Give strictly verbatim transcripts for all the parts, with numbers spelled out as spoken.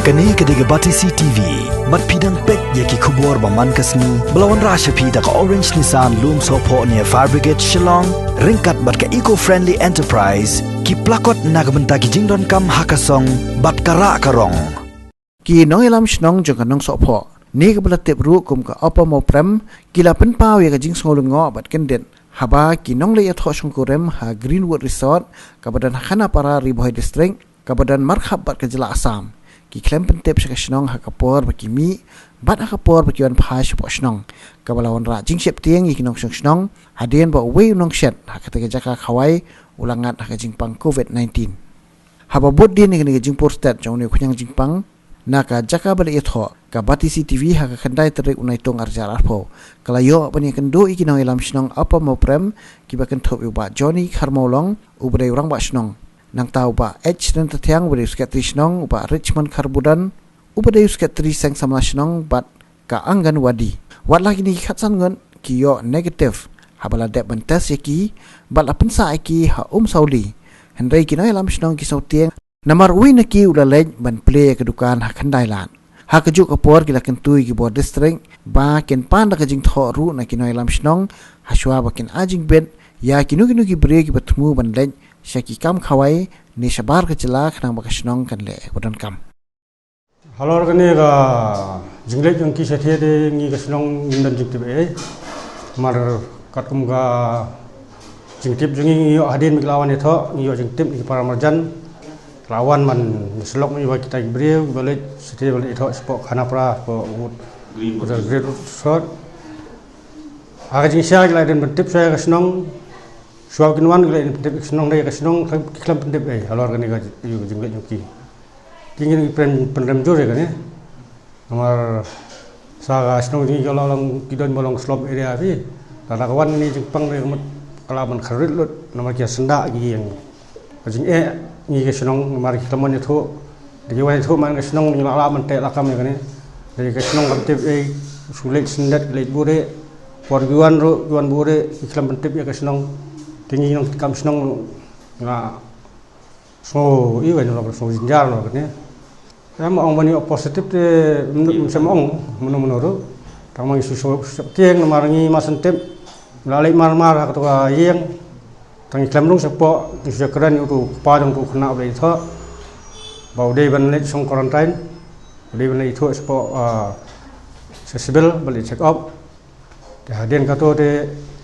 Kane ka dei ka Batesi T V. Bad phi dang peit ïa ki khubor ba man ka sngi ba la wanrah sha phi da ka Orange Nissan Lumsohphoh near Fire Brigade Shillong, ryngkat bad ka Eco Friendly Enterprise, ki plakot na ka bynta ki jingdonkam ha ka song bad ka rah ka rong. Ki nongïalam shnong jong ka Nongsohphoh, ne kaba la tip ruh kum ka Upper Mawprem, ki la pynpaw ïa ka jingsngew lyngngoh bad kyndit haba ki nongleit ïathoh shongkurim ha Greenwood Resort, kaba don ha Khanapara, Ri Bhoi District, kaba don markhap bad ka jylla Assam, ki khlem pyntip sha ka shnong ha ka por ba ki mih bad ha ka por ba ki wan phai shapoh shnong, kaba la wanrah jingsheptieng ïa ki nongshong shnong hadien ba uwei u nongshet ha katei ka jaka khawai u la ngat ha ka jingpang COVID nineteen. Haba bud dien ïa kane ka jingpur stet jong une u khñiang jingpang na ka jaka ba la ïathoh, ka Batesi T V ha ka khyndai tarik u Naitung arhajar arphew ka la ïoh ban ïakynduh ïa ki nongïalam shnong Upper Mawprem, kiba kynthup ïa u Bah Johnny Kharmawlong, uba dei u rangbah shnong, nangta u Bah H Ryntathiang, uba dei u sekretari shnong, u Bah Richmond Kharbudon, uba dei u sekretari seng samla shnong, bad ka Anganwadi. Wat la kine ki khatsan ngut ki ïoh negative haba la dep ban test ïa ki bad la pynsah ïa ki ha Umsawli, hynrei ki nongïalam shnong ki sngewtieng namar uwei na ki u la leit ban plie ïa ka dukan ha Khyndailad. Ha kajuh ka por ki la kyntu ïa ki bor district ba kin pan da ka jingthoh ruh na ki nongïalam shnong hashwa ba kin ai jingbit ïa kino kino ki briew kiba thmu ban leit sha ki kam khawai ne shabar ka jylla, khnang ba ka shnong kan leh ïa kaba donkam. Halor kane ka jingleit jong ki shathie te ngi ka shnong ngim don jingtip ei. Namar katkum ka jingtip jong ngi, ngi ïoh hadien ba ki la wan ïathoh, ngi ïoh jingtip na ki para marjan. Ki la wan ban ïasyllok ïa kita ki briew kiba leit shathie, ba leit ïathoh shapoh Khanapara, shapoh Greenwood Resort. Ha ka jingshisha ki la dei ban pyntip shuwa ïa ka shnong. Shuwa ba kin wan ki la dei ban pyntip ïa ka shnong, hynrei ka shnong ki khlem pyntip ei halor kane ka jingleit jong ki. Te ngi pynrem, pynrem jur ïa kane. Namar sa ka shnong jong ngi ka long, ki don ba long slum area phi. Lada ka wan kane ka jingpang, ka mut ka lah ban kharwit lut namar ki syndah ki ïeng. Ka jingeh ngi ka shnong namar ki khlem wan ïathuh. Lada ki wan ïathuh man ka shnong, ngi lah lah ban teh lakam ïa kane. Lada ka shnong kam tip ei, shu leit syndet, leit buhrieh. Por ki wan ruh ki wan buhrieh, ki khlem pyntip ïa ka shnong. Te ngi nongtrei kam shnong ngi la sngew, i wan ruh sngew jynjar ruh kane. Em ong ban ïoh positive te, ym, ym shym ong mano mano ruh. Tang ma ngi shu, shu, shu sheptieng namar ngi mar shen tip. Ngi la leit mar mar ha kato ka ïing. Tang ngi khlem rung shapoh, ngi shu ïakren ïa uto u kpa jong uto u khynnah uba la ïathoh ba u dei ban leit shong quarantine. U dei ban leit ïathuh shapoh, ah, sha civil ban leit check up. Te hadien kato te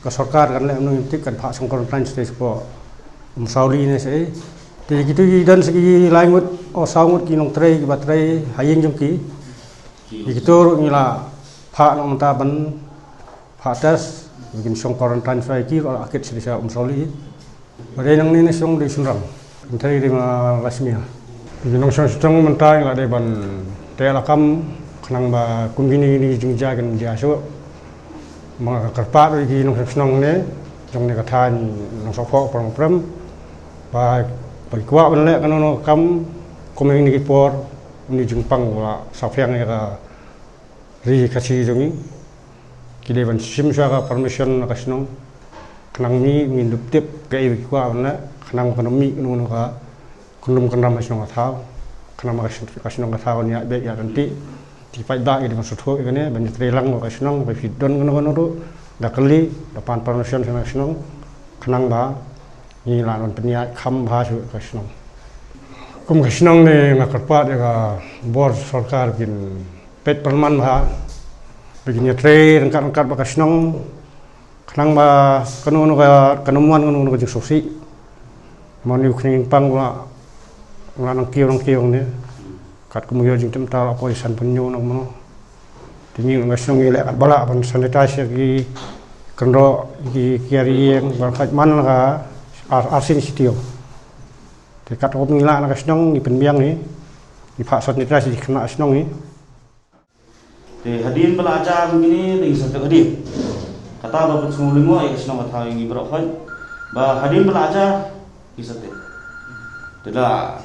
ka sorkar kan leh kumno ngim tip, kan phah shong quarantine shatei shapoh Umsawli ne shaei. Te kito ki don sa ki lai ngut, o saw ngut ki nongtrei kiba trei ha ïing jong ki. Ïa kito ruh ngi la phah noh mynta ban phah test, ba kin shong quarantine shuwa ïa ki ruh la kit shatei sha Umsawli. Ba dei nangne ne shong dei shynrang. Kynthei dei ma Lasmia. Ki nongshong shnong mynta ngi la dei ban teh lakam khnang ba kum kine kine ki jingjia kin jia shuh. Ma nga kyrpad ïa ki nongshong shnong ne jong ne ka thaiñ Nongsohphoh Upper Mawprem ba, ba ki kwah ban leh kano kano ka kam kum kine ki por, une u jingpang u la saphriang ïa ka ri Khasi jong ngi. Ki dei ban shim shuwa ka permission na ka shnong. Khnang ngi ngin dup tip kaei ba ki kwah ban leh, khnang kan ym mih kano kano ka kynrum kynram ha shnong ka thaw. Khnang ba ka shnong, ka shnong ka thaw kan ïaid beit ïaid ryntih. Te paidbah ki dei ban sngewthuh ïa kane, ban ïatrei lang bad ka shnong, ba phi don kano kano ruh, da kylli, da pan permission sha ka shnong. Khnang ba ngi lah ban pynïaid kham bha shuh ka shnong. Kum ka shnong ne nga kyrpad ïa ka bor sorkar kin peit pynman bha, ba kin ïatrei ryngkat ryngkat bad ka shnong, khnang ba kano kano ka, kan ym wan kano kano ka jingsngewsih. Namar une u khñiang pang u la, u la nang kiew nang kiew ne. Katkum u ïoh jingtip mynta u la poi san phew hynñiew nang kumno. Te ngi ka shnong ngi leh katba lah ban sanitize ïa ki kynroh, ki kiar ïing, ban peit man la ka ar, arsien shi taïew. Te katkum ngi lah na ka shnong ngi pynbiang hi, ngi phah sanitize ïa ki khynnah shnong hi. Te hadien ba la jia kum kine te ngi sa tip hadien. Kata ba pynsngew lyngngoh ïa ka shnong ka thaw ïa ngi baroh khoit. Ba hadien ba la jia ngi sa tip. Te da,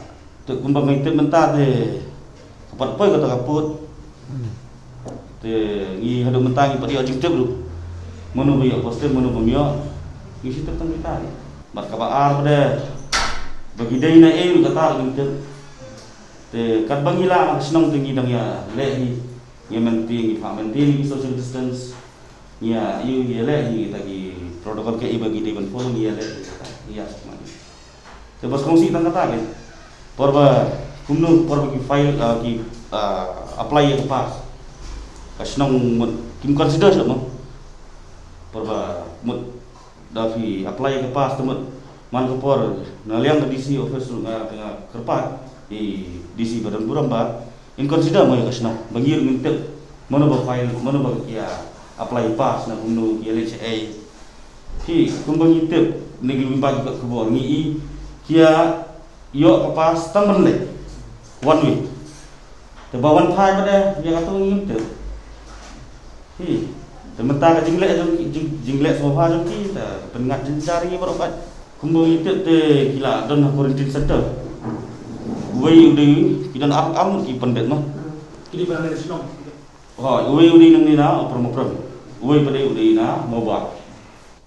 te kumba ngi tip mynta te ka pat poi kata ka pud. Te ngi haduh mynta ngi pat ïoh jingtip ruh. Mano ba ïoh positive, mano bym ïoh. Ngi sa tip tang kita. Bad kaba ar pat de ba ki dei na ei ruh kata ngim tip. Te katba ngi la ha shnong te ngi dang ïa leh hi, ïa maintain, ngi phah maintain ïa ki social distance, ngi ïa, ïa, ïa leh hi kita ki protocol kaei ba ngi dei ban follow, ngi ïa leh hi kata, ngi ïa sngewthuh. Te ba sngewsih tang kata ke, por ba kumno, por ba ki file, ah, ki, ah, apply ïa ka pass, ka shnong mut kim consider shuh mo. Por ba mut da phi apply ïa ka pass te mut man ka por na liang ka D C office ruh nga, nga kyrpad ïa i D C ba don burom ba in consider mo ïa ka shnong ba ngi ruh ngin tip mano ba file, mano ba ki ïa apply pass, na kumno ki ïa leit shaei. Phi, kumba ngi tip na ki lyngba ki kot khubor, ngi i ki ïa ïoh ka pass tang ban leit one way. Te ba wan phai pat de, ïa kato ngim tip. Hi, te mynta ka jingleh jong ki, jing, jingleh sngewbha jong ki, te ka pynngat jynjar ïa ngi baroh pat. Kumba ngi tip te ki la don ha quarantine center. Uwei u dei, ki don ar, ar ngut ki pynbeit mo. Ki dei ba na shnong. Hooid, uwei u dei nangne na Upper Mawprem. Uwei pat u dei na Mawbah.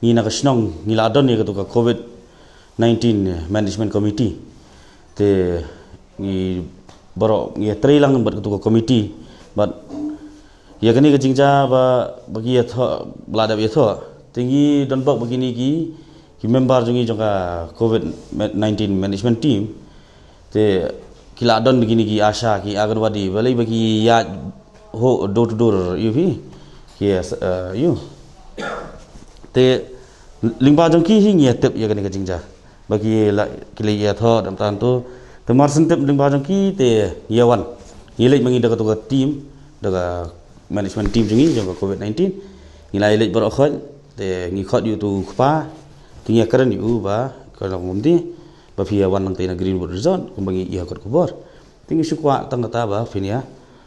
Ngi na ka shnong ngi la don ïa kato ka COVID nineteen Management Committee. Te ngi baroh ngi ïatrei lang bad kato ka committee. Bad ïa kane ka jingjia ba, ba ki ïathoh, ba la dep ïathoh. Te ngi don bok ba kine ki, ki member jong ngi jong ka COVID nineteen Management Team. Te ki la don kine ki ASHA, ki Anganwadi, balei ba ki ïa ho door to door, ïoh phi. Ki, eh, ïoh. Te lyngba jong ki hi ngi ïa tip ïa kane ka jingjia. Ba ki la, ki la ïathoh dang tan tu. Te mar shen tip lyngba jong ki te ngi ïa wan. Ngi leit ma ngi da kato ka team, da ka management team jong ngi jong ka COVID nineteen. Ngi la ïa leit baroh khoit, te ngi khot ïa uto u kpa, te ngi ïa kren ïa u ba ka long kumne, ba phi ïa wan nangtei na Greenwood Resort, kumba ngi ïa khot khubor. Te ngi shu kwah tang kata ba phin ïa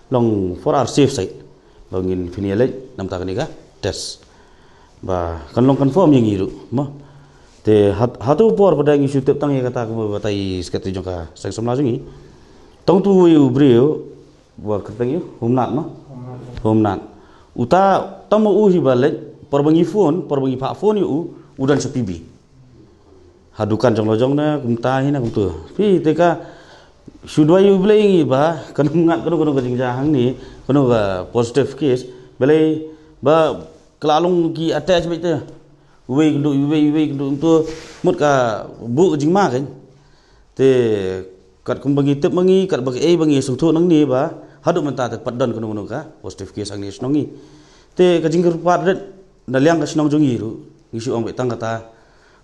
long for our safe side. Ba ngin phin ïa leit namar kane ka test. Ba kan long confirm ïa ngi ruh, mo. Te hat, hato por pat de ngi shu tip tang ïa kata kumba batai i secretary jong ka seng samla jong ngi. Tang uto u briew, ba kyrteng ïa u Humnat, mo. Humnat. Uta, tang ma u hi ba leit, por ba ngi phone, por ba ngi phah phone ïa u, u don sha P B. Ha dukan jong la jong na, kumta hi na kumtu. Phi te ka shu duwai ïa u Blei ngi ba kan ym ngat kano kano ka jingjia hangne, kano ka positive case. Balei ba ka la long ki attach beit te. Uwei kynduh uwei, uwei kynduh kumtu, mut ka buh ka jingma kan. Te katkum ba ngi tip ma ngi, katba kaei ba ngi sngewthuh nangne ba haduh mynta te pat don kano kano ka positive case hangne shnong ngi. Te ka jingkyrpad rit na liang ka shnong jong ngi ruh, ngi shu ong beit tang kata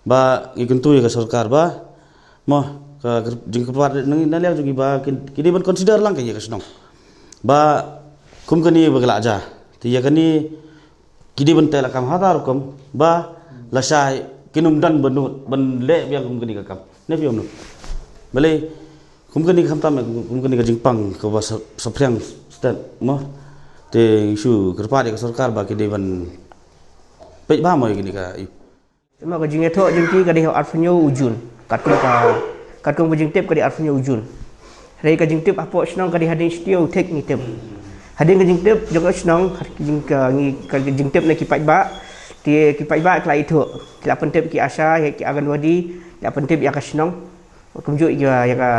ba ngi kyntu ïa ka sorkar ba, mo, ka jingkyrpad rit na liang jong ngi ba ki, ki dei ban consider lang ka ïa ka shnong ba kum kane ba ka la jia. Te ïa kane ki dei ban tei lakam ha ta rukom ba lashai kin ym don ban, ban leh biang kum kane ka kam. Ne phi ong no? Balei kum kane ka kam tam, kum kane ka jingpang kaba sa, saphriang stet, mo. Te shu kyrpad ïa ka sorkar ba ki dei ban peit ba mo ïa kane ka. Te ma ka jingïathoh jong ki ka dei ha arphew hynñiew u Jun. Katkum ka, katkum ka jingtip ka dei arphew hynñiew u Jun. Hynrei ka jingtip hapoh shnong ka dei hadien shi taïew u Thik ngi tip. Hadien ka jingtip jong ka shnong, ka jing, ka, ngi, ka jingtip na ki paidbah. Te ki paidbah ki la ithuh, ki la pyntip ki ASHA, ki Anganwadi, ki la pyntip ïa ka shnong. Kumjuh ïa, ïa ka,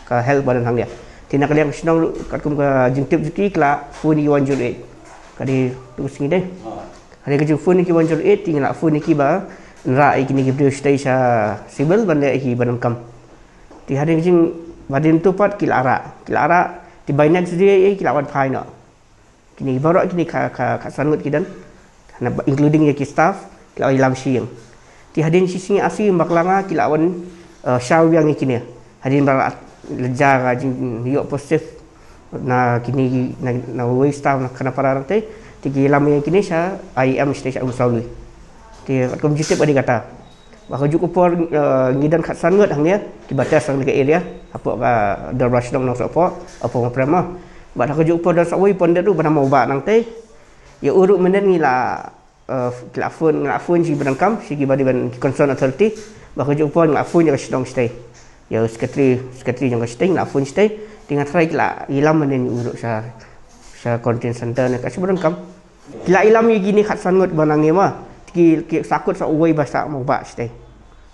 ka health ba don hangne. Te na ka liang ka shnong ruh katkum ka jingtip jong ki, ki la phone ïa one zero eight. Ka dei tu ka sngi dei. Hadien ka jingphone ïa ki one zero eight, te ngi la phone ïa ki ba yn rah ïa kine ki briew shatei sha civil ban leh ïa ki ba donkam. Te hadien ka jing, hadien tu pat ki la rah, ki la rah, te by next day, eh, ki la wan phai noh. Kine baroh kine ka, ka, ka san ngut ki don, including ïa ki staff, ki la wan ïalam sha ïing. Te hadien shi sngi ar sngi bakla nga ki la wan, eh, shaw biang ïa kine. Hadien ba la jia ka jingïoh positive na kine, na, na uwei u staff na Khanapara nangtei, te ki ïalam ïa kine sha I M sha, sha Umsawlui. Te katkum jingtip ka dei kata. Ba kajuh ka por, eh, ngi don khatsan ngut hangne kiba test hangne ka area, hapoh ka Dorbar Shnong Nongsohpoh, hapoh Mawprem. Bad ha kajuh ka por don sa uwei u pyndet ruh ba na Mawbah nangtei. Ïa u ruh mynnin ngi la, eh, ki la phone, ngi la phone sha ki ba donkam, sha kiba dei ban ki concerned authority. Ba kajuh ka por ngi la phone ïa ka shnong shatei, ïa u secretary, secretary jong ka shatei, ngi la phone shatei. Te nga tharai ki la ïalam mynnin ïa u ruh sha, sha quarantine center ne ka sha ba donkam. Ki la ïalam ïa kine khatsan ngut ba nangne ma. Ki, ki sahkut sa uwei ba sah Mawbah shatei.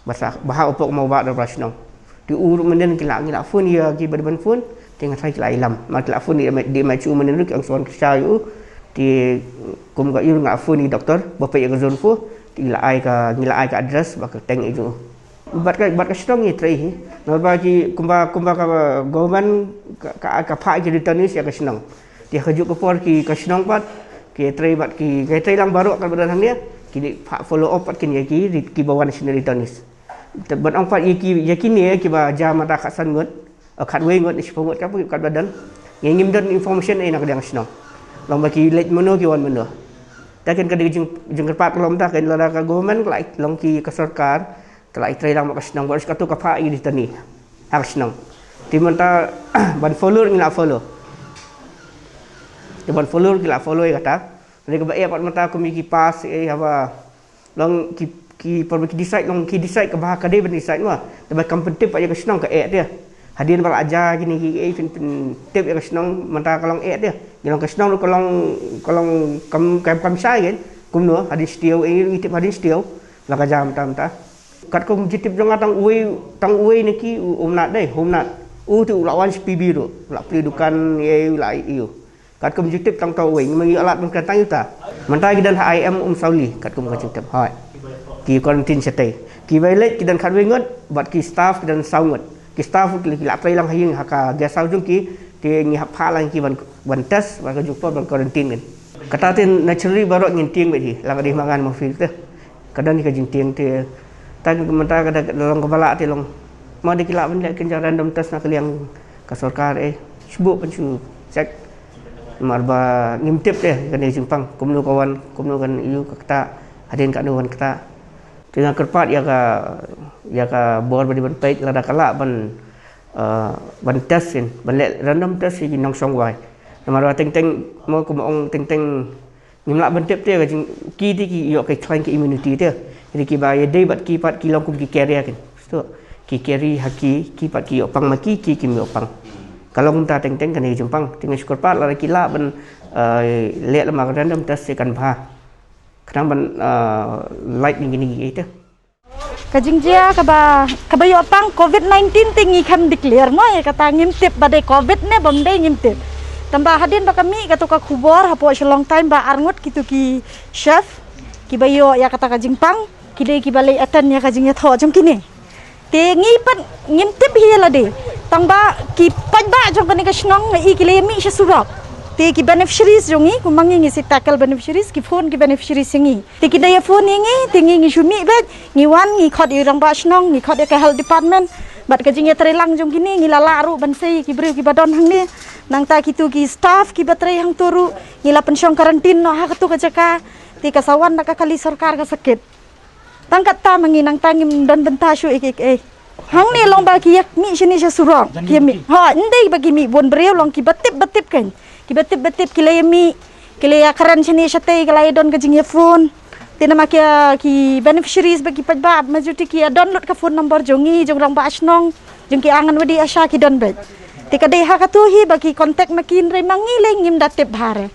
Ba sah, ba ha hapoh Mawbah Dorbar Shnong. Te u ruh mynnin ki la, ngi la phone ïa kiba dei ban phone. Te nga try ki la ïalam, ma ki la phone ïa i, i Maichu mynnin ruh ki ong sa wan kyrsha ïa u. Te kum ka ïoh nga phone ïa i doktor ba peit ïa ka zone four. Te ngi la ai ka, ngi la ai ka address bad ka kyrteng ïa jong u. Bad ka, bad ka shnong ngi trei hi. Namar ba ki kumba, kumba ka government ka, ka, ka phah ki returnees ïa ka shnong. Te ha kajuh ka por ki ka shnong pat ki trei bad ki, ki trei lang baroh katba don hangne. Ki dei phah follow up pat kin ïa ki, ki ba wan shnong returnees. Te ban ong pat ïa ki, ïa kine kiba jia mynta khatsan ngut, eh, khatwei ngut, shiphew ngut, katba, katba don. Ngi ngim don information ei na ka liang shnong. Long ba ki leit mano ki wan mano. Te kan ka dei jing, jingkyrpad ka long mynta kan lada ka government ka la, long ki ka sorkar ka la trei lang bad ka shnong, bad katto ka phah ïa ki returnee ha ka shnong. Te mynta ban follow ngi la follow. Te ban follow ki la follow ïa kata. Lada kaba eh pat mynta kum ïa ki pass ei haba long ki, ki, por ba ki decide long ki decide kaba ka dei ban decide ma. Te ba kam pyntip pat ïa ka shnong ka eh te. Hadien ba la jia kine ki ei phin, pyntip ïa ka shnong mynta ka long eh te. Ngi long ka shnong ruh ka long, ka long kam, kam, kam shai kan. Kumno hadien shtiew ei ngi tip hadien shtiew. La ka jia mynta mynta. Katkum jingtip jong nga tang uwei, tang uwei na ki u Umnat dei, u Umnat. U te u la wan sha P B ruh, u la plie dukan ei, u la ïoh. Katkum jingtip tang uta uwei, ngi ma ngi ïoh lad ban kren tang ïa uta. Mynta ki don ha I M Umsawli katkum ka jingtip. Hooid. Ki quarantine shatei. Kiba ïaleit ki don khatwei ngut bad ki staff ki don saw ngut. Ki staff ki, ki la trei lang ha ïing ha ka guest house jong ki, te ngi hap phah lang ki ban, ban test, bad ka jingpor ban quarantine kan. Kata te naturally baroh ngin tieng beit hi, la ka dei ma ngan ma field te. Ka don hi ka jingtieng te. Tang mynta ka da long kaba lah te long. Ma dei ki lah ban leh kynja random test na ka liang ka sorkar eh. Shu buh pyn shu check. Namar ba ngim tip te kane jingpang. Kumno ka wan, kumno kan ïoh ka ktah, hadien katno wan ktah. Te nga kyrpad ïa ka, ïa ka bor ba dei ban peit lada ka lah ban, eh, ban test in, ban leh random test ïa ki nongshong wai. Namar ba teng teng mo kumba ong teng teng ngim lah ban tip te ka jing, ki te ki ïoh ka khlaiñ ka immunity te. Hynrei kiba ïadei bad ki pat ki long kum ki carrier kan. Sto ki carry ha ki, ki pat ki ïoh pang ma ki, ki kim ïoh pang. Ka long kumta teng teng kane ka jingpang. Te nga shu kyrpad lada ki lah ban, eh, leh lama ka random test te kan bha. Khnang ban, eh, lait ïa kine kiei te. Ka jingjia kaba, kaba ïoh pang covid nineteen te ngi khlem declare mo ïa kata, ngim tip ba dei covid ne bym dei, ngim tip. Tangba hadien ba ka mih kato ka khubor hapoh Shillong Times ba arngut kito ki chef kiba ïoh ïa kata ka jingpang, ki dei kiba leit attend ïa ka jingïathoh jong kine. Te ngi pat ngim tip hi ïa lade. Tangba ki paidbah jong kane ka shnong nga i ki la ïa mih sha surok. Te ki beneficiaries jong ngi, kumba ngi, ngi shu tackle beneficiaries, ki phone ki beneficiaries ïa ngi. Te ki da ïa phone ïa ngi, te ngi, ngi shu mih beit, ngi wan, ngi khot ïa u rangbah shnong, ngi khot ïa ka health department. Bad ka jingïatreilang jong kine ngi la lah ruh ban sei ïa ki briew kiba don hangne. Nangta kito ki staff kiba trei hangto ruh ngi la pynshong quarantine noh ha kato ka jaka. Te ka sa wan da ka kali sorkar ka sa kit. Tang katta ma ngi, nangta ngim don bynta shuh ïa kiei kiei. Hangne long ba ki ïa mih shane sha surok. Ki ïa mih. Ha, ym dei ba ki mih bun briew, long kiba tip ba tip kan. Kiba tip ba tip ki la ïa mih, ki la ïa kren shane shatei, ki la ïa don ka jingïaphone. Te namar ki, ki beneficiaries bad ki paidbah majority ki ïa don lut ka phone number jong ngi, jong rangbah shnong, jong ki Anganwadi, ASHA ki don beit. Te ka dei ha kato hi ba ki contact ma ki, hynrei ma ngi lei ngim da tip bha re.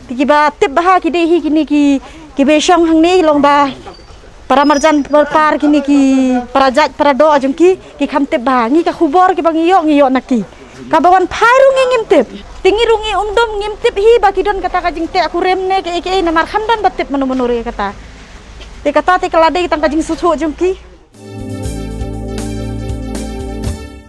Te kiba tip bha ki dei hi kine ki, kiba shong hangne, long ba para marjan para par, kine ki para jait para doh jong ki, ki kham tip bha. Ngi ka khubor kiba ngi ïoh, ngi ïoh na ki. Kaba wan phai ruh ngi ngim tip. Te ngi ruh ngi um dum, ngim tip hi ba ki don kata ka jingteh kurim ne kiei kiei, namar kham don ba tip mano mano re kata. Te kata te ka la dei tang ka jingsngewthuh jong ki.